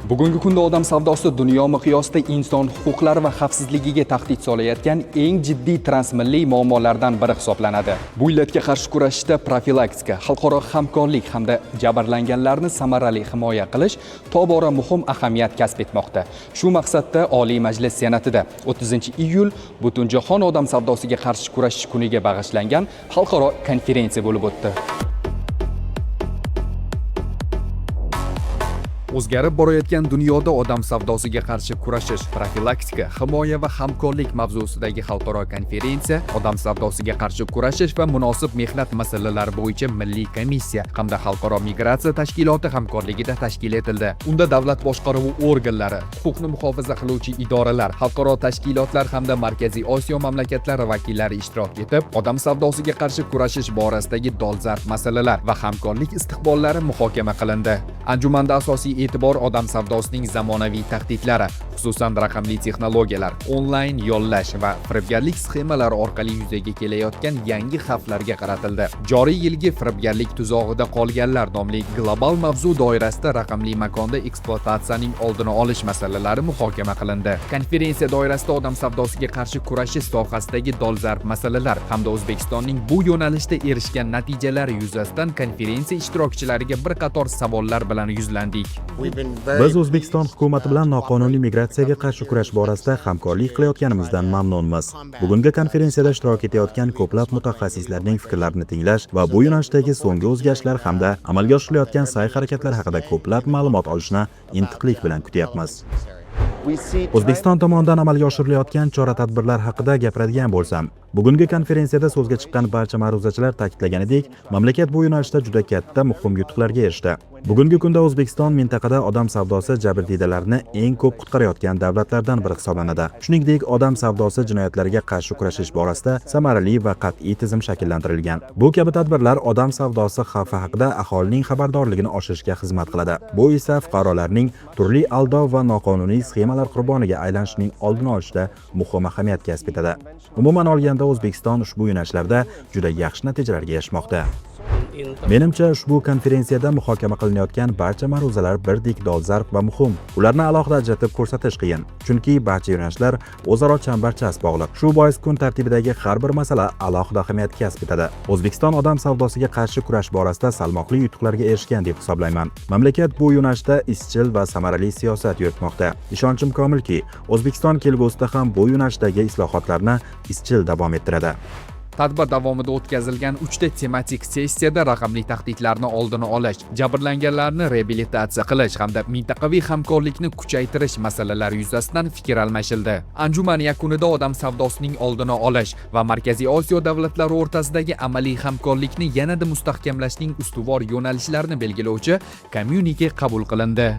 Bugungi kunda odam savdosi dunyo miqyosida inson huquqlari va xavfsizligiga tahdid solayotgan eng jiddiy transmilliy muammolardan biri hisoblanadi. Bu illatga qarshi kurashishda profilaktika, xalqaro hamkorlik hamda jabrlanganlarni samarali himoya qilish tobora muhim ahamiyat kasb etmoqda. Shu maqsadda Oliy Majlis Senatida 30-iyul Butunjahon odam savdosiga qarshi kurashish kuniga bag'ishlangan xalqaro konferensiya bo'lib o'tdi. O'zgarib borayotgan dunyoda odam savdosiga qarshi kurashish, profilaktika, himoya va hamkorlik mavzusidagi xalqaro konferensiya Odam savdosiga qarshi kurashish va munosib mehnat masalalari bo'yicha milliy komissiya hamda Xalqaro migratsiya tashkiloti hamkorligida tashkil etildi. Unda davlat boshqaruvi organlari, huquqni muhofaza qiluvchi idoralar, xalqaro tashkilotlar hamda Markaziy Osiyo mamlakatlari vakillari ishtirok etib, odam savdosiga qarshi kurashish borasidagi dolzarb masalalar va hamkorlik istiqbollari muhokama qilindi. Anjumanda asosiy e'tibor odam savdosining zamonaviy tahdidlari, xususan raqamli texnologiyalar, onlayn yollash va firibgarlik sxemalari orqali yuzaga kelayotgan yangi xavflarga qaratildi. Joriy yilgi "Firibgarlik tuzog'ida qolganlar" nomli global mavzu doirasida raqamli makonda ekspluatatsiyaning oldini olish masalalari muhokama qilindi. Konferensiya doirasida odam savdosiga qarshi kurashish sohasidagi dolzarb masalalar hamda O'zbekistonning bu yo'nalishda erishgan natijalari yuzasidan konferensiya ishtirokchilariga bir qator savollar bilan yuzlandik. Biz O'zbekiston hukumati bilan noqonuniy migratsiyaga qarshi kurash borasida hamkorlik qilayotganimizdan mamnunmiz. Bugungi konferensiyada ishtirok etayotgan ko'plab mutaxassislarning fikrlarini tinglash va bu yo'nalishdagi so'nggi o'zgarishlar hamda amalga oshirilayotgan sa'y-harakatlar haqida ko'plab ma'lumot olishni intiqlik bilan kutyapmiz. O'zbekiston tomonidan amalga oshirilayotgan chora-tadbirlar haqida gapiradigan bo'lsam, bugungi konferensiyada so'zga chiqqan barcha ma'ruzachilar ta'kidlaganidek, mamlakat bu yo'nalishda juda katta muhim yutuqlarga erishdi. Bugungi kunda O'zbekiston mintaqada odam savdosi jabrdiyalarini eng ko'p qutqarayotgan davlatlardan biri hisoblanadi. Shuningdek, odam savdosi jinoyatlariga qarshi kurashish borasida samarali va qat'iy tizim shakllantirilgan. Bu kabi tadbirlar odam savdosi xavfi haqida aholining xabardorligini oshirishga xizmat qiladi. Bu esa fuqarolarning turli aldov va noqonuniy sxemalar qurboniga aylanishining oldini olishda muhim ahamiyat kasb etadi. Umuman olganda, O'zbekiston ushbu yo'nalishlarda juda yaxshi natijalarga erishmoqda. Menimcha, ushbu konferensiyada muhokama qilinayotgan barcha ma'ruzalar birdek dolzarb va muhim. Ularni alohida ajratib ko'rsatish qiyin, chunki barcha yo'nalishlar o'zaro chambarchas bog'liq. Shu bois kun tartibidagi har bir masala alohida ahamiyat kasb etadi. O'zbekiston odam savdosiga qarshi kurash borasida salmoqli yutuqlarga erishgan deb hisoblayman. Mamlakat bu yo'nalishda izchil va samarali siyosat yuritmoqda. Ishonchim komilki, O'zbekiston kelgusida ham bu yo'nalishdagi islohotlarni izchil davom ettiradi. Tadbir davomida o'tkazilgan uchta tematik sessiyada raqamli tahdidlarni oldini olish, jabrlanganlarni reabilitatsiya qilish hamda mintaqaviy hamkorlikni kuchaytirish masalalari yuzasidan fikr almashildi. Anjuman yakunida odam savdosining oldini olish va Markaziy Osiyo davlatlari o'rtasidagi amaliy hamkorlikni yanada mustahkamlashning ustuvor yo'nalishlarini belgilovchi kommyunike qabul qilindi.